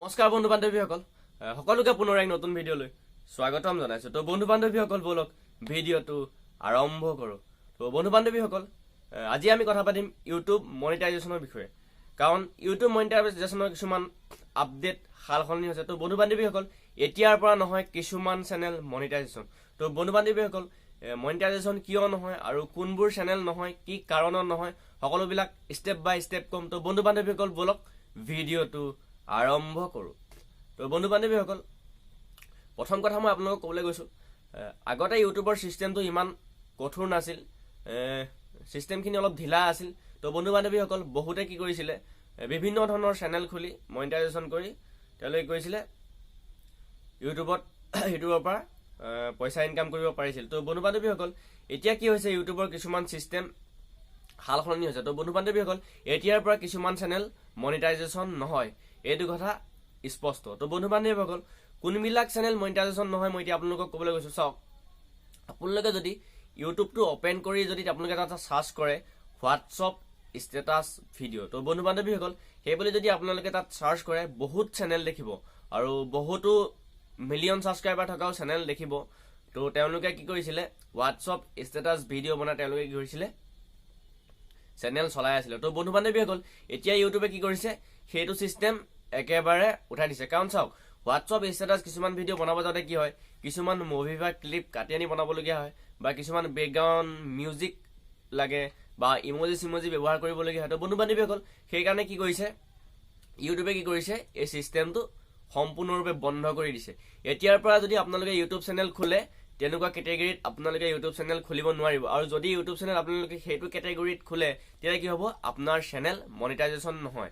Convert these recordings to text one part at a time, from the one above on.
নমস্কাৰ বন্ধু বান্ধৱীসকল, সকলোকে পুনৰ এক নতুন ভিডিঅ'লৈ স্বাগতম জনাইছোঁ। তো বন্ধু বান্ধৱীসকল, ব'লক ভিডিঅ'টো আৰম্ভ কৰোঁ। তো বন্ধু বান্ধৱীসকল, আজি আমি কথা পাতিম ইউটিউব মনিটাইজেশ্যনৰ বিষয়ে, কাৰণ ইউটিউব মনিটাইজেশ্যনৰ কিছুমান আপডেট, সাল সলনি হৈছে। তো বন্ধু বান্ধৱীসকল, এতিয়াৰ পৰা নহয় কিছুমান চেনেল মনিটাইজেশ্যন। তো বন্ধু বান্ধৱীসকল, মনিটাইজেশ্যন কিয় নহয় আৰু কোনবোৰ চেনেল নহয়, কি কাৰণত নহয়, সকলোবিলাক ষ্টেপ বাই ষ্টেপ ক'ম। তো বন্ধু বান্ধৱীসকল, ব'লক ভিডিঅ'টো আৰম্ভ কৰোঁ। তো বন্ধু বান্ধৱীসকল, প্ৰথম কথা মই আপোনালোকক ক'বলৈ গৈছোঁ, আগতে ইউটিউবৰ ছিষ্টেমটো ইমান কঠোৰ নাছিল, ছিষ্টেমখিনি অলপ ঢিলা আছিল। তো বন্ধু বান্ধৱীসকল, বহুতে কি কৰিছিলে, বিভিন্ন ধৰণৰ চেনেল খুলি মনিটাইজেশ্যন কৰি তেওঁলোকে কি কৰিছিলে, ইউটিউবৰ পৰা পইচা ইনকাম কৰিব পাৰিছিল। তো বন্ধু বান্ধৱীসকল, এতিয়া কি হৈছে, ইউটিউবৰ কিছুমান ছিষ্টেম সাল সলনি হৈছে। তো বন্ধু বান্ধৱীসকল, এতিয়াৰ পৰা কিছুমান চেনেল মনিটাইজেশ্যন নহয়, এইটো কথা স্পষ্ট। তো বন্ধু বান্ধৱীসকল, কোনবিলাক চেনেল মনিটাইজেশ্যন নহয়, মই এতিয়া আপোনালোকক ক'বলৈ গৈছোঁ। চাওক, আপোনালোকে যদি ইউটিউবটো অ'পেন কৰি যদি আপোনালোকে এটা চাৰ্চ কৰে হোৱাটছআপ ষ্টেটাছ ভিডিঅ', তো বন্ধু বান্ধৱীসকল, সেইবুলি যদি আপোনালোকে তাত চাৰ্চ কৰে, বহুত চেনেল দেখিব আৰু বহুতো মিলিয়ন ছাবস্ক্ৰাইবাৰ থকাও চেনেল দেখিব। তো তেওঁলোকে কি কৰিছিলে, হোৱাটছআপ ষ্টেটাছ ভিডিঅ' বনাই তেওঁলোকে কি কৰিছিলে, চেনেল চলাই আছিলে। তো বন্ধু বান্ধৱীসকল, এতিয়া ইউটিউবে কি কৰিছে, সেইটো ছিষ্টেম একেবাৰে উঠাই দিছে। কাৰণ চাওক, হোৱাটছআপ ষ্টেটাছ কিছুমান ভিডিঅ' বনাব যাওঁতে কি হয়, কিছুমান মুভি বা ক্লিপ কাটি আনি বনাবলগীয়া হয় বা কিছুমান বেকগ্ৰাউণ্ড মিউজিক লাগে বা ইমজি চিমজি ব্যৱহাৰ কৰিবলগীয়া হয়। তো বন্ধু বান্ধৱীসকল, সেইকাৰণে কি কৰিছে ইউটিউবে, কি কৰিছে, এই ছিষ্টেমটো সম্পূৰ্ণৰূপে বন্ধ কৰি দিছে। এতিয়াৰ পৰা যদি আপোনালোকে ইউটিউব চেনেল খোলে, তেনেকুৱা কেটেগৰীত আপোনালোকে ইউটিউব চেনেল খুলিব নোৱাৰিব। আৰু যদি ইউটিউব চেনেল আপোনালোকে সেইটো কেটেগৰীত খোলে, তেতিয়া কি হ'ব, আপোনাৰ চেনেল মনিটাইজেশ্যন নহয়।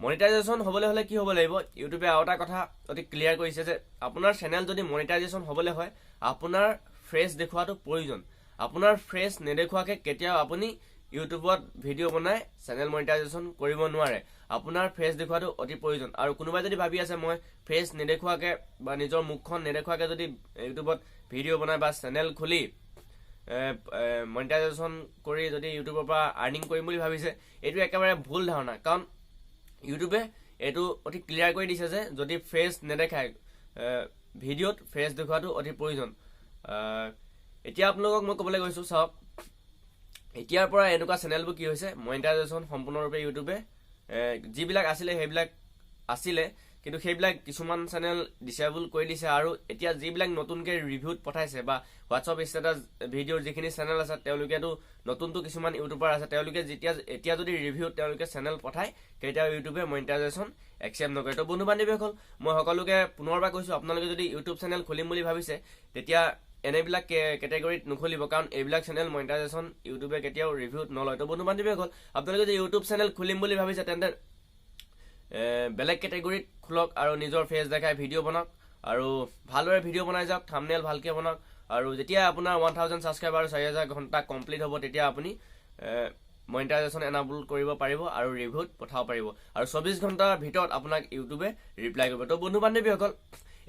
মনিটাইজেশ্যন হ'বলৈ হ'লে কি হ'ব লাগিব? ইউটিউবে আৰু এটা কথা অতি ক্লিয়াৰ কৰিছে যে আপোনাৰ চেনেল যদি মনিটাইজেশ্যন হ'বলৈ হয়, আপোনাৰ ফেচ দেখুৱাটো প্ৰয়োজন। আপোনাৰ ফেচ নেদেখুৱাকৈ কেতিয়াও আপুনি ইউটিউবত ভিডিঅ' বনাই চেনেল মনিটাইজেশ্যন কৰিব নোৱাৰে। আপোনাৰ ফেচ দেখুৱাটো অতি প্ৰয়োজন। আৰু কোনোবাই যদি ভাবি আছে, মই ফেচ নেদেখুৱাকৈ বা নিজৰ মুখখন নেদেখুৱাকৈ যদি ইউটিউবত ভিডিঅ' বনাই বা চেনেল খুলি মনিটাইজেশ্যন কৰি যদি ইউটিউবৰ পৰা আৰ্নিং কৰিম বুলি ভাবিছে, এইটো একেবাৰে ভুল ধাৰণা। কাৰণ ইউটিউবে এইটো অতি ক্লিয়াৰ কৰি দিছে যে যদি ফেচ নেদেখায়, ভিডিঅ'ত ফেচ দেখুৱাটো অতি প্ৰয়োজন। এতিয়া আপোনালোকক মই ক'বলৈ গৈছোঁ, চাওক, এতিয়াৰ পৰা এনেকুৱা চেনেলবোৰ কি হৈছে, মনিটাইজেশ্যন সম্পূৰ্ণৰূপে ইউটিউবে যিবিলাক আছিলে সেইবিলাক আছিলে, কিন্তু সেইবিলাক কিছুমান চেনেল ডিচেবল কৰি দিছে। আৰু এতিয়া যিবিলাক নতুনকৈ ৰিভিউত পঠাইছে বা হোৱাটছআপ ষ্টেটাছ ভিডিঅ'ৰ যিখিনি চেনেল আছে, তেওঁলোকেতো নতুনটো কিছুমান ইউটিউবাৰ আছে, তেওঁলোকে যেতিয়া এতিয়া যদি ৰিভিউত তেওঁলোকে চেনেল পঠায়, কেতিয়াও ইউটিউবে মনিটাইজেশ্যন একচেপ্ট নকৰে। তো বন্ধু বান্ধৱীসকল, মই সকলোকে পুনৰবাৰ কৈছোঁ, আপোনালোকে যদি ইউটিউব চেনেল খুলিম বুলি ভাবিছে, তেতিয়া এনেবিলাক কেটেগৰীত নুখুলিব, কাৰণ এইবিলাক চেনেল মনিটাইজেশ্যন ইউটিউবে কেতিয়াও ৰিভিউত নলয়। তো বন্ধু বান্ধৱীসকল, আপোনালোকে যদি ইউটিউব চেনেল খুলিম বুলি ভাবিছে, তেন্তে বেলেগ কেটেগৰীত খোলক আৰু নিজৰ ফেচ দেখাই ভিডিঅ' বনাওক আৰু ভালদৰে ভিডিঅ' বনাই যাওক, থামনেল ভালকৈ বনাওক। আৰু যেতিয়া আপোনাৰ 1000 ছাবস্ক্ৰাইবাৰ আৰু 4000 ঘণ্টা কমপ্লিট হ'ব, তেতিয়া আপুনি মনিটাইজেশ্যন এনাবল কৰিব পাৰিব আৰু ৰিভিউত পঠাব পাৰিব আৰু 24 ঘণ্টাৰ ভিতৰত আপোনাক ইউটিউবে ৰিপ্লাই কৰিব। তো বন্ধু বান্ধৱীসকল,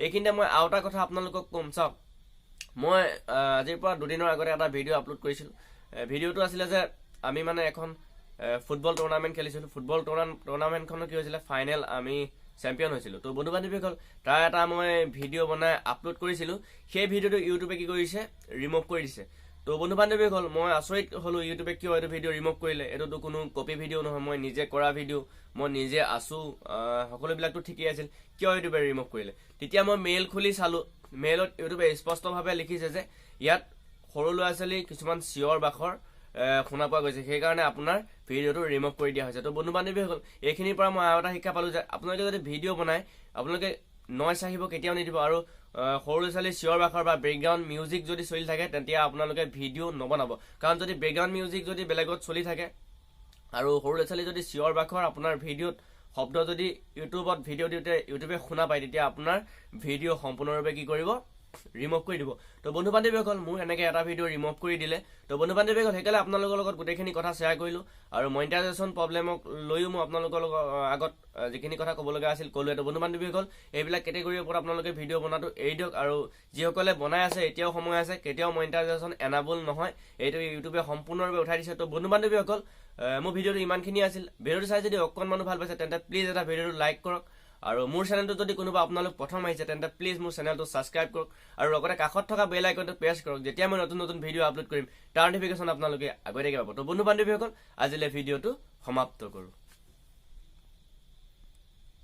এইখিনিতে মই আৰু এটা কথা আপোনালোকক ক'ম। চাওক, মই আজিৰ পৰা দুদিনৰ আগতে এটা ভিডিঅ' আপলোড কৰিছিলোঁ। ভিডিঅ'টো আছিলে যে আমি মানে এখন ফুটবল টুৰ্ণামেণ্ট খেলিছিলোঁ। ফুটবল টুৰ্ণামেণ্টখনো কি হৈছিলে, ফাইনেল আমি চেম্পিয়ন হৈছিলোঁ। তো বন্ধু বান্ধৱীসকল, তাৰ এটা মই ভিডিঅ' বনাই আপলোড কৰিছিলোঁ। সেই ভিডিঅ'টো ইউটিউবে কি কৰিছে, ৰিমুভ কৰি দিছে। তো বন্ধু বান্ধৱীসকল, মই আচৰিত হ'লোঁ, ইউটিউবে কিয় এইটো ভিডিঅ' ৰিমুভ কৰিলে? এইটোতো কোনো কপি ভিডিঅ' নহয়, মই নিজে কৰা ভিডিঅ', মই নিজে আছোঁ, সকলোবিলাকতো ঠিকেই আছিল, কিয় ইউটিউবে ৰিমুভ কৰিলে? তেতিয়া মই মেইল খুলি চালোঁ। মেইলত ইউটিউবে স্পষ্টভাৱে লিখিছে যে ইয়াত সৰু ল'ৰা ছোৱালী কিছুমান চিঞৰ বাখৰ শুনা পোৱা গৈছে, সেইকাৰণে আপোনাৰ ভিডিঅ'টো ৰিমুভ কৰি দিয়া হৈছে। তো বন্ধু বান্ধৱীসকল, এইখিনিৰ পৰা মই আৰু এটা শিক্ষা পালোঁ যে আপোনালোকে যদি ভিডিঅ' বনায়, আপোনালোকে নইজ আহিব কেতিয়াও নিদিব আৰু সৰু ল'ৰা ছোৱালীৰ চিঞৰ বাখৰ বা বেকগ্ৰাউণ্ড মিউজিক যদি চলি থাকে, তেতিয়া আপোনালোকে ভিডিঅ' নবনাব। কাৰণ যদি বেকগ্ৰাউণ্ড মিউজিক যদি বেলেগত চলি থাকে আৰু সৰু ল'ৰা ছোৱালী যদি চিঞৰ বাখৰ আপোনাৰ ভিডিঅ'ত শব্দ যদি ইউটিউবত ভিডিঅ' দিওঁতে ইউটিউবে শুনা পায়, তেতিয়া আপোনাৰ ভিডিঅ' সম্পূৰ্ণৰূপে কি কৰিব, ৰিমুভ কৰি দিব। তো বন্ধু বান্ধৱীসকল, মোৰ এনেকৈ এটা ভিডিঅ' ৰিমুভ কৰি দিলে। তো বন্ধু বান্ধৱীসকল, সেইকাৰণে আপোনালোকৰ লগত গোটেইখিনি কথা শ্বেয়াৰ কৰিলোঁ আৰু মনিটাইজেশ্যন প্ৰব্লেমক লৈও মই আপোনালোকৰ লগত আগত যিখিনি কথা ক'ব লগা আছিল ক'লোৱে। তো বন্ধু বান্ধৱীসকল, এইবিলাক কেটেগৰীৰ ওপৰত আপোনালোকে ভিডিঅ' বনোৱাটো এৰি দিয়ক। আৰু যিসকলে বনাই আছে, এতিয়াও সময় আছে। কেতিয়াও মনিটাইজেশ্যন এনাবল নহয়, এইটো ইউটিউবে সম্পূৰ্ণৰূপে উঠাই দিছে। তো বন্ধু বান্ধৱীসকল, মোৰ ভিডিঅ'টো ইমানখিনি আছিল। ভিডিঅ'টো চাই যদি অকণমানো ভাল পাইছে, তেন্তে প্লিজ এটা ভিডিঅ'টো লাইক কৰক। আৰু মোৰ চেনেলটো যদি কোনোবা আপোনালোক প্ৰথম আহিছে, তেন্তে প্লিজ মোৰ চেনেলটো ছাবস্ক্ৰাইব কৰক আৰু লগতে কাষত থকা বেল আইকনটো প্ৰেছ কৰক। যেতিয়া মই নতুন নতুন ভিডিঅ' আপলোড কৰিম, তাৰ নটিফিকেশ্যন আপোনালোকে আগতীয়াকৈ পাব। তো বন্ধু বান্ধৱীসকল, আজিলৈ ভিডিঅ'টো সমাপ্ত কৰোঁ।